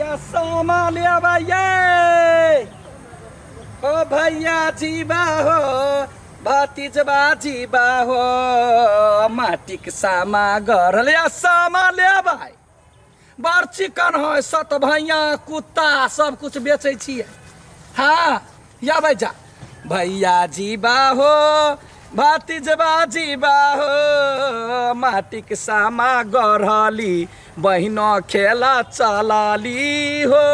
या सामा लेबै ये ओ भैया जीवा हो भतीजबा जीवा हो माटिक सामा गढ़ल या सामा लेबै बड़ चिकन है सत भैया कुत्ता सब कुछ बेचै छियै हाँ या भैया भैया जीवा हो भतीजबा जीवा हो माटिक सामा गढ़ली बहिनो खेला चलली हो।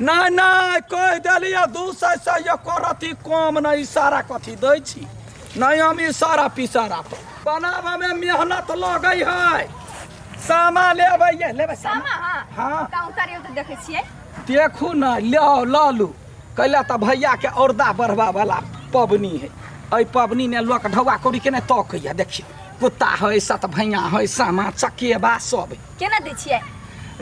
नहि नहि कहि देलियै 200 से एको रत्ती कम नहि, इशारा कथी दै छी? नहि हम इशारा पिसारा पर बनाबऽमे मेहनत लगै है। सामा लेबै ये लेबै सामा? सामा हाँ। हाँ। तऽ उतारियौ तऽ देखै छियै। देखू ने, लिअ लऽ लू। कैला तऽ भैयाके औरदा बढ़बा वाला पबनी है। एहि पबनी ने लोक ढौआ कौड़ी के नहि तकैया। देखियौ कुत्ता है, सत भैया है, सामा चकेबा सब है। केना दै छियै?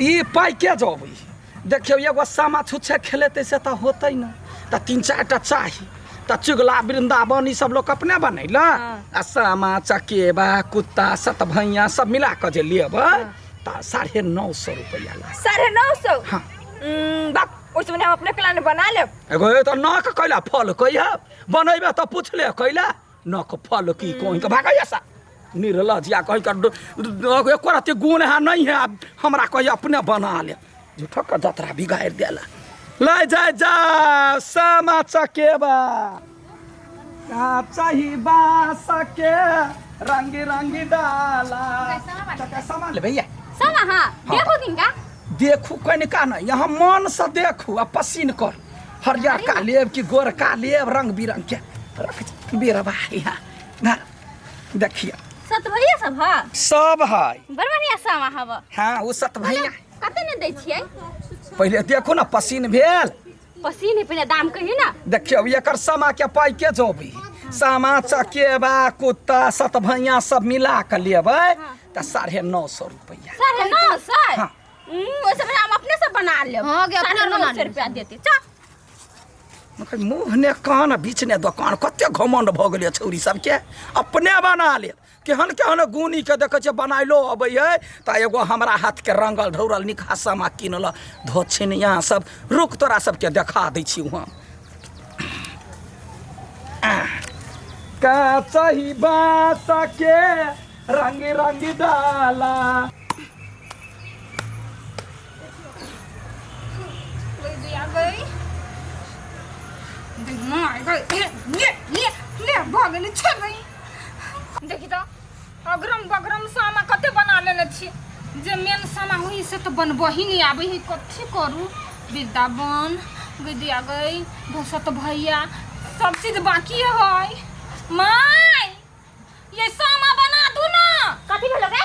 ई पैकेज अबै है। देखियौ एगो सामा छुच्छे खेलेतै से तऽ होतै ने, तऽ तीन चारि टा चाही। तऽ चुगला वृंदावन ई सब लोक अपने बनैला आ सामा चकेबा कुत्ता सत भैया सब मिला कऽ जे लेबै तऽ 950 रुपैआ लागत। 950? हाँ। बाप, ओहि समय हम अपने कला ने बना लेब। एगो ए तऽ नक कैला फल कहिया बनैबे तऽ पुछले कैला नक फल की कहीं के भागैया सा निर्लज या कहीं का एको रत्ती गुण है नहीं है। आब हमरा कहिया अपने बना ले, झूठो के जतरा बिगाड़ि देला। ले जा जा सामा चकेबा चाही बांस के रंग रंग डाला। चका सामान लेबै ये? सामा हाँ। देखो किनका देखू कनिका नहीं, यहाँ मन से देखू आ पसीन कर। हरियरका लेब कि गोरका लेब? रंग बिरंग के रख बेरबा यहाँ धर, देखिए। सत भैया सब है? सब है। बड़ बढ़िया सामा हब। हाँ वो सत भैया। कते ने दै छियै? पहिले देखू ने पसीन भेल? पसीन है, पहिले दाम कहियो ना। देखियौ एकर सामा के पाइ के जबी। सामा चकेबा कुत्ता सत भैया सब मिला के लेबै तऽ 950 रुपैआ। 950? हाँ। ओहि समय हम अपने से बना लेब। हाँ, गे, अपने साढ़े बना नौ सौ लेब। रुपया देते चा। मगर मुँह ने कान बीच ने दोकान, कते घमंड भऽ गेलै छौरी सबके। अपने बना लेब। केहन केहन गुनी के देखै छियै बनायलो अबै है तऽ एगो हमरा हाथ के रंगल ढौरल निकहा सामा किनल धोछिनिया सब। रुक तोरा सबके देखा दै छी हम। का चाही बाँस के रंग रंग डाला। ले भऽ गेलै, छोड़ दही। देखी तऽ अगरम बगरम सामा कते बना लेने छी, जे मेन सामा हुई से तऽ बनबही नहि आबै है। कथी करू? वृंदावन गैदिया गई भसत भैया सब चीज बाकी है। माय ये सामा बना दू ना। कथी भेलो गे?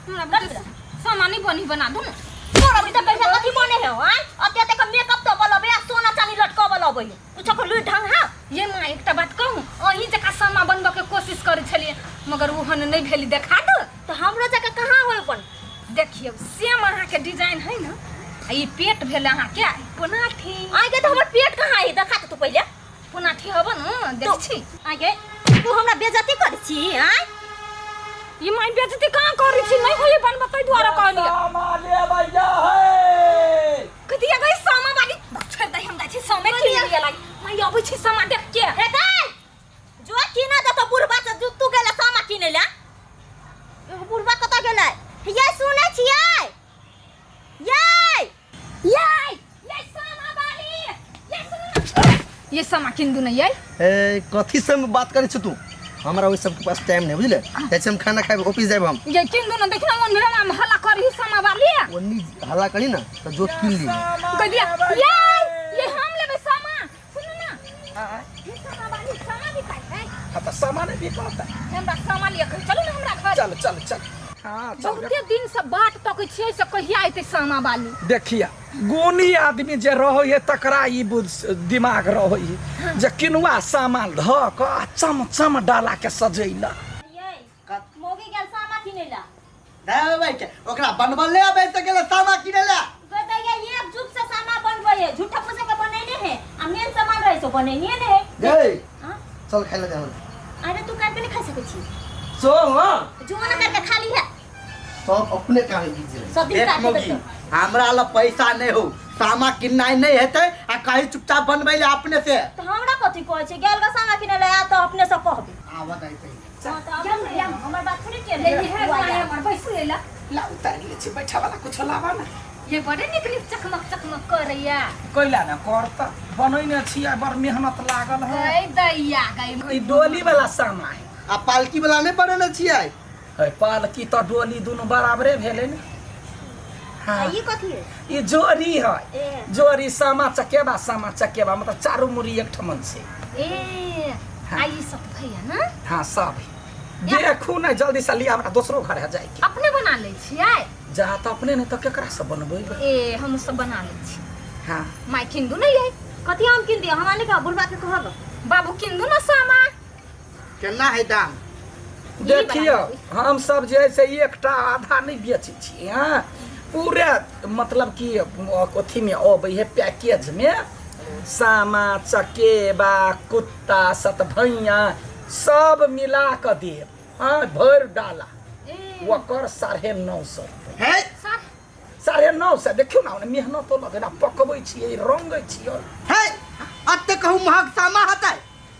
हमरा बुझे सामा नहीं बनी, बना दू ना। तोरा भी तऽ पैसा कथी बने है? आय अते अते के मेकअप तो बलबे आ सोना चांदी लटकबल अबै है, कुछो के लुरि ढंग है? ये माँ एकटा बात कहूँ, अहीं जकाँ सामा बनबऽ के कोशिश करै छलियै मगर ओहन नहि भेली। देखा दू। तऽ हमरो जकाँ कहाँ होय अपन? देखियौ सेम अहाँके डिजाइन है ने, आ ई पेट भेल अहाँके आ ई पोनाठी। आइ गे, तऽ हमर पेट कहाँ है? देखा तऽ तू पहिले। पोनाठी हब ने, देख छी। आइ गे, तू हमरा बेइज्जती करै छी? आइ ई माय बेइज्जती कहाँ करै छी? नहि होइए बनबऽ ताहि दुआरे कहलियै। सामा लेबै है। कथी गई सामा वाली? छोड़ दे, हम जाइ छी सामे किन लिअ लागी। माय अबै छी सामा देख के। हे गई, जो किना दे तो बुढ़बा से जो तू गेले सामा किने ला। एगो बुढ़बा कतऽ गेलै? ये सुनै छियै? ये ये ये सामा वाली ये सुन, ये सामा किन दू ने ये। ए कथी से बात करै छी तू? हमरा ओहि सबके पास टाइम नहीं, बुझले? जाइ छी हम खाना खाए, ऑफिस जाब हम। ये किन दू ने, देखना मन भेल हम हल्ला करही सामा वाली। ओन्नी हल्ला करी ना तो जो किन ली। कह दिया ये ये हम लेबै सामा। सुनू ना, ये सामा वाली सामा भी खाइ है? हाँ तऽ सामा नहि बिकत। हमरा सामा लिअ कही, चलू ने हमरा घर। चल चल चल, हाँ चल। बहुते दिन से बाट तकै छियै से कहिया एतै सामा वाली। देखिया गुणी आदमी जे रहै है तकरा ई दिमाग रहै है जे किनुआ सामान धऽ कऽ आ चम चम डाला के सजैला। ये मोगी गेल सामा किनै ला। दाय के ओकरा बनबल ले आबै से गेल सामा किनै ला। गदैया एक जुग से सामा बनबै है, झूठा फूसा के बनैने है आ मेन सामान रहे सो बनैने ने है। गई हाँ? चल खाइ ला जाओ। अरे तू काट के नहीं खा सकै छी। सो हां जो ना करके खा ली है। सब अपने काम में बिजी रहे। सब दिन देख काटे मौगी, देतौ। हमरा लग पैसा नहीं हो, सामा किन्नाइ नहीं हेतै आ कहीं चुपचाप बनबै ले अपने से। तऽ हमरा कथी कहै छै गेल ग सामा किनै ले आ तऽ अपने से कहबै। आवत आई पहिले। हँ, तऽ अपने हमर बात थोड़े के ये है माय हमर बैसू एला। ला उतारि लै छी, बैठा वाला कुछो लाबा ना। ये बड़े नीक नीक चकमक चकमक करैया। कैला ने करता, बनैने छी आ बड़ मेहनत लागल है। गई दैया गई। ई डोली वाला सामा है। आ पालकी वाला नहीं बनेने छियै? है पालकी तऽ डोली दुनू बराबरे भेलै ने। आ हाँ ई कथी है? ई जोड़ी है। ए। जोड़ी सामा चकेबा, सामा चकेबा मतलब चारू मुड़ी एक ठमन छै। ए आ ई सब भैया ना? हाँ सब है। देखू ने जल्दी से लिया, हमरा दोसरो घर है जाइके। अपने बना लै छियै? जा तऽ अपने नहीं तऽ केकरा से बनबै? ए हम सब बना लै छी। हाँ माय किन दू ने यै? कथी हम किन दिअ? हमरा नहि कहब, बुढ़बा के कहब। बाबू किन दू ने सामा। केना है दाम? देखियौ हम सब जे है से एकटा आधा नहीं बेचै छी। हाँ पूरे मतलब कि अथी में अबै है पैकेज में, सामा चकेबा कुत्ता सतभैया सब मिला कऽ देब। हाँ भरि डाला ओकर 950 रुपैआ। है 950। देखियौ ने मेहनतो लगै ने, पकबै छियै रंगै छियै। है अते कहूँ महग सामा हतै?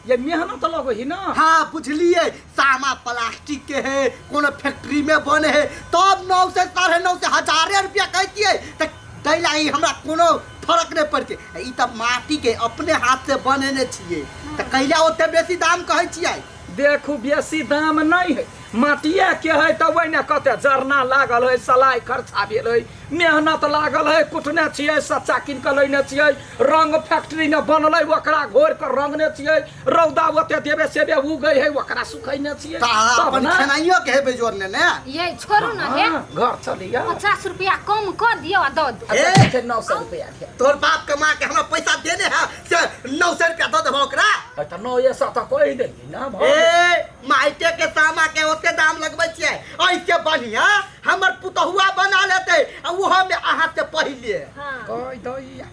ये मेहनत लगै है ना। हाँ बुझलिए, सामा प्लास्टिक के है, कोनो फैक्ट्री में बने है, तब 900 950 हजारे रुपया कहतियै तऽ दै ला हमरा कोनो फर्क नहीं पड़ते। ई तऽ माटी के अपने हाथ से बनेने छियै तऽ कैला ओते बेसी दाम कहै छियै? देखू बेसी दाम नहीं है, माटिए के है तऽ ओहिने कते जरना लागल है, सलाई खर्चा भेल है, मेहनत लागल है, कुटने छियै, सच्चा कीन कऽ लैने छियै, रंग फैक्ट्री में बनलै ओकरा घोरि कऽ रंगने छियै, रौदा ओते देबे सेबे उगै है ओकरा सुखैने छियै। तऽ अहाँ तब अपन ना। खेनाइयो के हेबै जोड़ने ने? ये छोड़ू ना हे। हाँ, घर चलिया। 50 रुपया कम कऽ दियौ आ दऽ दू। अच्छा, ठीक है, 900 रुपया भेल। तोहर बाप कमा के हमरा पैसा देने है से 900 रुपया दऽ देबहो ओकरा? तऽ 900 तऽ कहि देलियै ना। ए माइटे के सामा के ओते दाम लगबै छियै, ऐसे बढ़िया हमर पुतहुआ बना लेतै आ ओहो में अहाँ से पहिले। कहि दैया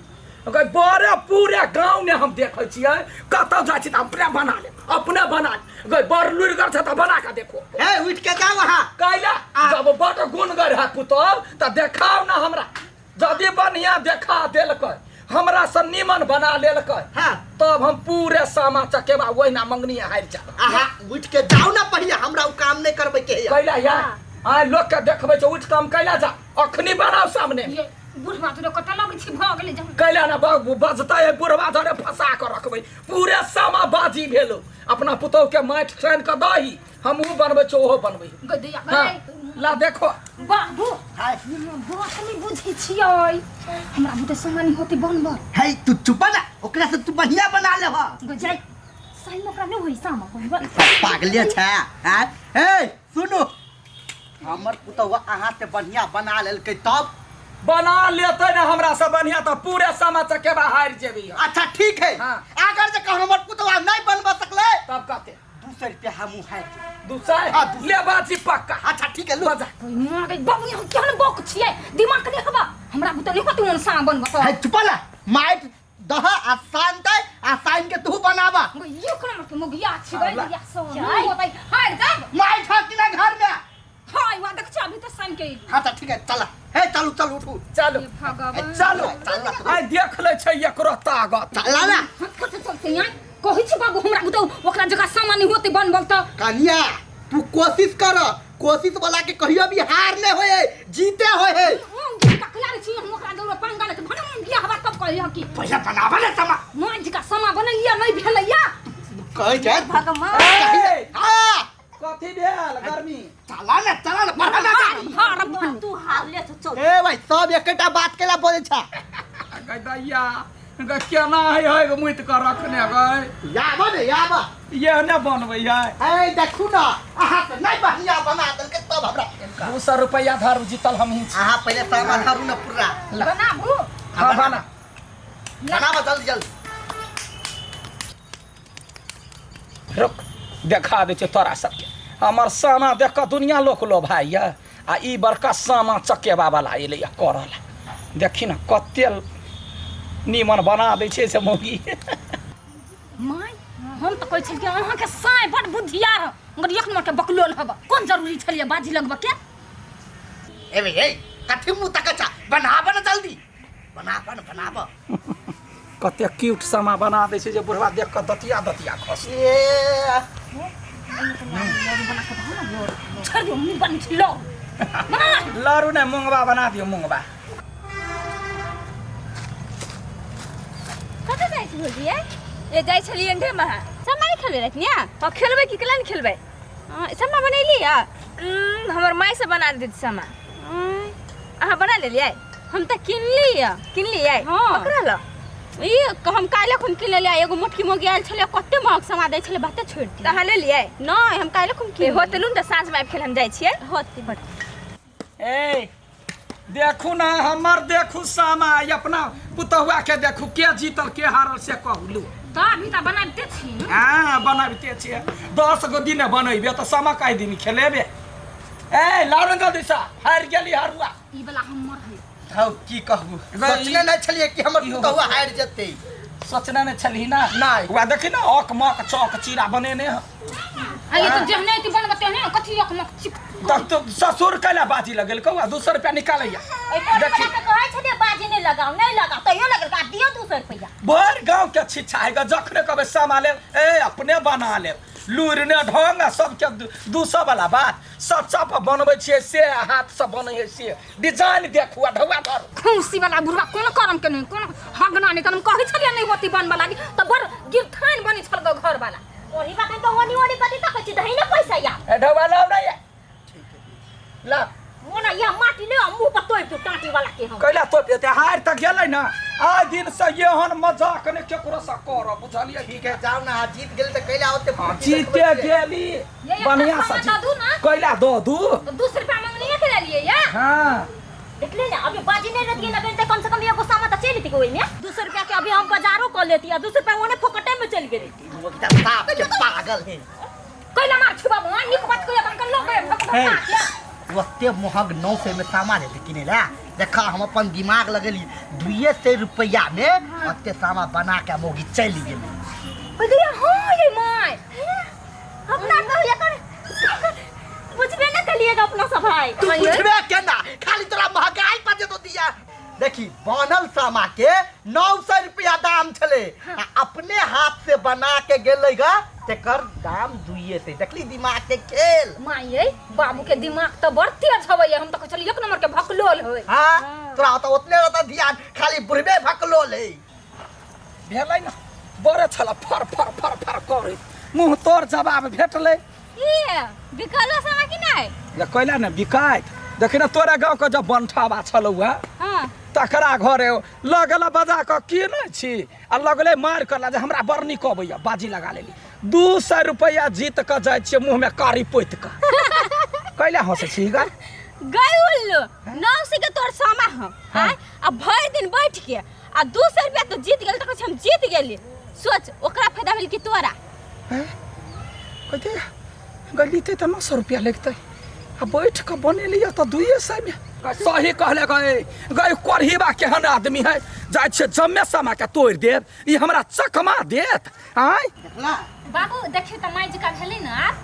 गई बड़े पूरे गाँव ने हम देखै छियै, कतऽ जाइ छी तऽ अपने बना लेब, अपने बना लेब। गई बड़ लुरिगर छै तऽ बना कऽ देखो। हे उठि के जाउ अहाँ। कैला जब बड़ गुणगर है पुतहु तऽ देखाउ ना हमरा, यदि बढ़िया देखा देलकै हमरा से नीमन बना लेलकै हाँ। तब हम पूरे सामा चकेबा ओहिना मंगनी हारि जाब। अहाँ उठि के जाउ ना पहिले, हमरा उ काम नहीं करबै के है। कैला यार आइ लोक के देखबै छै उठि कऽ हम कैला जा, अखनी बनाउ सामने। ये बुढ़वा तोरे कतऽ लगै छै भऽ गेलै जहन। कैला ना बाबू बजतै है बुढ़वा धरे फंसा कऽ रखबै। पूरे सामा बाजी भेलो, अपना पुतहु के माटि छानि कऽ दही, हमहूँ बनबै छियै ओहो बनबै। गदैया हाँ ला देखो बाबू हाय। बात नहि बुझै छियै, हमरा बुते सामान होतै बनबल। हे तू चुप ना, ओकरा से तू बढ़िया बना लेबह। गजै सही में ओकरा नहि होइ सामा बनबल। पागले छै हैं? हे सुनू, हमर पुतहुआ अहाँ से बढ़िया बना लेलकै तब? बना लेतै ने हमरा से बढ़िया तऽ पूरे सामा चकेबा हारि जेबै। अच्छा ठीक है। हाँ। अगर जे कहूँ हमर पुतहुआ नहीं बनबा सकलै तब कहते 200 रुपया हमहूँ हारि जेबै। 200? हाँ, 200। ले बाजी पक्का। अच्छा ठीक है, लो। बजा। माँ गई बाबू यहाँ केहन बक छियै, दिमाग नहि हबा, हमरा बुते नहि होतै ओहन सामा बनबऽ। हे चुप ना, माटि दह आ सानतै आ साइन के तू बनाबा। ये कोना के मुगिया छी गई या सो नहीं होतै, हारि जाब। माटि हक ना घर में। हाय वा देख अभी तऽ सान के। हाँ तऽ ठीक है, चल हे चलू चलू उठू। चलू हे भगवान। चलू चल। आइ देख लै छै एकरो ताकत। चला ना। कतऽ चलते यहाँ कहै छी बाबू हमरा बुते ओकरा जगह सामान नहि होतै बनबल तऽ। कनिया तू कोशिश कर, कोशिश वाला के कहियो भी हार नहीं होए, जीते होए है। ककला छी हम ओकरा दौड़ पंगा लेके भनम बियाह हवा तब कहियो कि पैसा बनावा ने समा। माँ जी का समा बनैया नहीं भेलैया। कहै छै भगवान। ए, हाँ कथी भेल गर्मी? चला ना चला ना बढ़ा ना गाड़ी। हार भन तू हार ले तो चल। ए भाई सब एकेटा बात केला बोलै छै। गै दैया गै केना है है मुइत कऽ रखने गै। याबा ने याबा। ये ने बनबै है। ए देखू ना अहाँ तऽ नहीं बढ़िया बना देलकै तब हमरा। 200 रुपया धरू, जीतल हमही छी। अहाँ पहिले सामा धरू ना पूरा। बनाबू। हाँ बना। बनाबा जल्दी जल्दी। रुक देखा दै छै तोरा सबके, हमर सामा देख कऽ दुनिया लोक लोभाइया आ ई बड़का सामा चकेबा वाला एलैया करऽ ला। देखी ना कते नीमन बना दै छै से मौगी। माय हम तऽ कहै छलियै अहाँके साँय बड बुद्धियार, मगर एक नम्बर के बकलोल हब, कोन जरूरी छलियै बाजी लगबऽ के? ए बे ए कथी मुँह तकै छ बनाब न जल्दी बनाब न बनाब कते क्यूट सामा बना दै छै जे बुढ़वा देख कऽ दतिया दतिया खस ए छोड़ दियौ मुँह बन छै लो लड़ू ने मुंगबा बना दियौ मुंगबा कतऽ जाइ छी भौजी यै ए जाइ छलियै एंढे महा समा नहि खेलबै रातिमे हँ खेलबै कि केला नहि खेलबै समा बनैली या हमर माय से बना देत समा अहाँ बना लेलियै हम तऽ किनली या किनलियै हँ। ककरा लऽ ई हम काल्हि एखन किन लेलियै एगो मोटकी मोगी आयल छलै कते महग समा दै छलै बाते छोड़ि तऽ दियै अहाँ लेलियै नहि हम काल्हि एखन ए किन होते लू ने तऽ साँझमे आबि खेल हम जाइ छियै होते ए देखू ना हमर देखू सामा ई अपना पुतहुआ के देखू के जीतल के हारल से कहू लू तऽ अभी तऽ बनाबिते छी ने हाँ बनाबिते छियै 10 गो दिन बनेबे तऽ सामा कई दिन खेलेबे ए लाउ ने जल्दी सँ हारि गेली हरुआ ई वाला हमर है हौ की कहू सोचने नहि छलियै कि हमर पुतहुआ हारि जेतै सोचने नहि छलही ना नहि। वएह देखी ने अक मक चौक चीरा बनेने हँ आ ये तऽ जेहने अथी बनबे तेहने कथी यकमक चिक तब तो ससुर कैला बाजी लगेल कौआ 200 रुपया निकालैया देखी कहै छलियै बाजी नहि लगाउ नहि लगाउ तैयो लगल आ दियौ 200 रुपैआ भरि गाँव के छिच्छा है जखने कहबै सामा लेब ए अपने बना लेब लूरि ने ढंग आ सबके 200 वाला बात सच्चा पर बनबै छियै से आ हाथ से बनै है से डिजाइन देखू आ ढौआ धरू खौसी वाला बुढ़वा कोनो करम के नहीं कोनो हगना नहीं तन हम कहै छलियै नहीं होती बनबा लागी तऽ बड़ गिरथान बनै छल गो घर वाला ओही बात तऽ ओनी ओनी कथी तकै छी दही ने पैसा या ए ढौआ लाउ ने या ला मोना या माटी ले मुंह पर तोड़ दू टाटी वाला के हम कैला तो देते हार तऽ गेलै ना आइ दिन से एहन मजाक ने केकरो से करब बुझलियै ठीक है जाओ ना जीत गेल तऽ कैला ओते हाँ, जीते गेली ये बढ़िया खाना से दऽ दू ना। कैला दऽ दू तऽ 200 रुपया मंगनी के लेलियै या हाँ देखले ने अभी बाजी नहीं रहती लगन तो कम से कम एगो सामा तो चलि जेती ओहिमे 200 रुपया के अभी हम बाजारो कर लेती आ 200 रुपया ओने फोकटे में चलि गेली साफ के पागल है कैला मार छी बाबू हां नीक बात कहिया तनका लोग भक हे। भक के ओते महग 900 में सामान हेतै किनै ला देखा हम अपन दिमाग लगेली 200 रुपया में ओते सामान बना के मोगी चलि गेली भैया हां ये my अपना कहलिए कर बुझबे न कलिएगा अपना सब भाई तू बुझबे केना खाली तोरा महगाई पर जेतो दिया देखी बनल सामा के 900 रुपया दाम छले आ अपने हाथ से बना के गेलै गा तेकर दाम दुइये से देखली दिमाग के खेल माय ये बाबू के दिमाग तऽ बड़ तेज हवै हम तऽ कहै छलियै एक नंबर के भकलोल होय हाँ तोरा तो ओतने रहता ध्यान खाली बुढ़बे भकलोल है भेलै ने बड़े छल फर फर फर फर करै मुँह तोर जवाब भेटलै ई बिकलो समा कि नहि ले कैला ने बिकाइत देखी ने तोरा गाँवके जब बनठाबा छलौ हँ हाँ तकरा घरे लगल बजा कऽ की नहि छी आ लगलै मारि कऽ जे हमरा बड़ नीक अबैया बाजी लगा लेली 200 रुपैआ जीत कऽ जाइ छियै मुँहमे कारी पोति कऽ कैला हँसै छी गा गई उल्लू 900 के तोर समा हम आय आ भरि दिन बैठ के आ 200 रुपया तो जीत गेल तऽ कहै छै हम जीत गेली सोच ओकरा फायदा भेल कि तोरा कहते गलीते तऽ 900 रुपया लगतै आ बैठ कऽ बनेलियै तऽ 200 मे सही कहले गए गए कोढ़ीबा केहन आदमी है जाइ छियै जम्मे समा के तोड़ि देब ई हमरा चकमा देत आँय देखला बाबू देखियौ तऽ माय जकाँ भेलै ने आब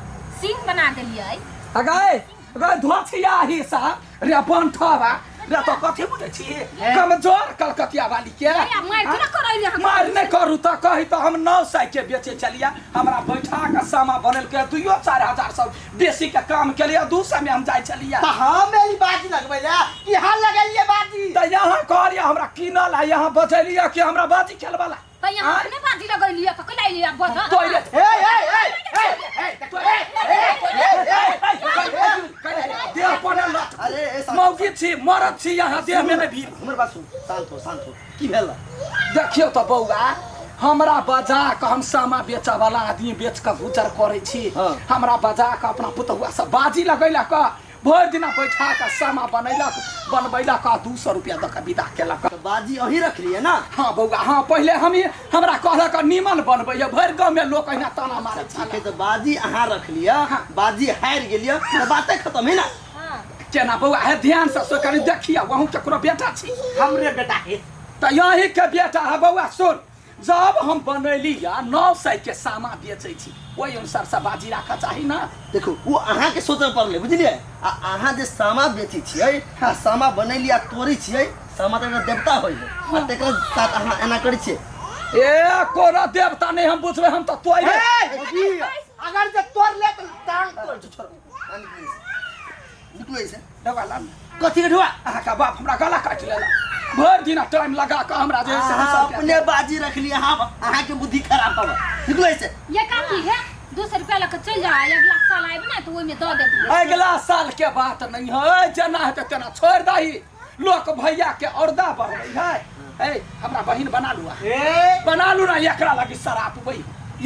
सिंह बना देलियै आ गए गए धोछिया ही सा रे बंठवा रे तो कथी बुझै छी कमजोर कलकतिया वाली के अरे मारि केना करैले हम मार नहि करू तऽ कही तऽ हम 900 के बेचे चलिया हमरा बैठा के सामा बनल के 2-4 हजार सब बेसी के काम के लिए 200 में हम जाइ चलिया तऽ हम एली बाजी लगबै ला कि हां लगेलिए बाजी तऽ यहाँ कहलियै हमरा कीनल आ यहाँ बजेलियै कि हमरा बाजी खेलबला तऽ यहाँ अपने बाजी लगैलियै तऽ कैला एलियै बज तोरे ए ए ए ए ए देह पर लत अरे ए शांत- मौगी छी मरद छी यहाँ देह में नहि भीड़ हमर बात सुन शांत हो शांत हो की भेल देखियौ तऽ बौआ हमरा बजा कऽ हम सामा बेचऽ वाला आदमी बेच कऽ गुजर करै छी हाँ। हमरा बजा कऽ अपना पुतहुआ सब बाजी लगैलक भरि दिना बैठा कऽ सामा बनैलक बनबैलक आ 200 रुपया दऽ कऽ विदा केलक तऽ बाजी अहीं रखलियै ना हाँ बौआ हाँ पहिले हम हमरा कहलक नीमन बनबैया भरि गाँवमे लोक अहिना ताना मारै ठीक है छल तऽ बाजी अहाँ रखलियै बाजी हारि गेलियै तऽ बाते खत्म है ना केना बौआ हे ध्यान से सो कनि देखिया वहूँ केकरो बेटा छी हमरे बेटा है तऽ यही के बेटा है बौआ सुन जब हम बनैली या 900 के सामा बेचै छी ओहि अनुसार से बाजी राखऽ चाही ना। देखू, ओ अहाँके सोचऽ पड़लै, बुझलियै? आ अहाँ जे सामा बेचै छियै आ सामा बनैली आ तोड़ै छियै, सामा तऽ एकटा देवता होइ है, आ तेकरा साथ अहाँ एना करै छियै। ए, कोनो देवता नहि हम बुझबै, हम तऽ तोड़ि अगर जे तोड़ ले तऽ टांग तोड़। छोड़ो, निकलो ऐसे। ढोआ लान। कथी के ढोआ? अहाँके बाप हमरा गला काटि लेलक, भरि दिना टाइम लगा कऽ हमरा जे है से अहाँ 200 रुपया अपने बाजी रखली, अहाँ अहाँके बुद्धि खराब हवा। निकलो ऐसे। ये काकी है, 200 रुपया लऽ कऽ चलि जाओ, अगला साल आबि ने तऽ ओहिमे दऽ देब। अगिला साल के बात नहीं है, जेना हेतै तेना छोड़ि दही। लोक भैया के औरदा बढ़बै है। ए, हमरा बहिन बना लू अहाँ। ए बना लू ना, एकरा लगी शराब पीबै,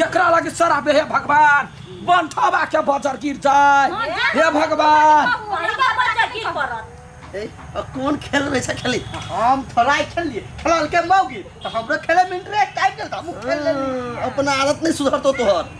एकरा लगी शराब। हे भगवान, बनठबा के बजर गिर जाय। हे भगवान, कहीं का बच्चा गिर पड़त। ए, आ कोन खेल रहे छै खेली? हम थोड़ा ही खेललिए, खेलल के मौगी तऽ हमरो खेले में इंटरेस्ट आबि गेल तऽ हमहूँ खेल लेलियै। अपना आदत नहीं सुधरतो तोहर।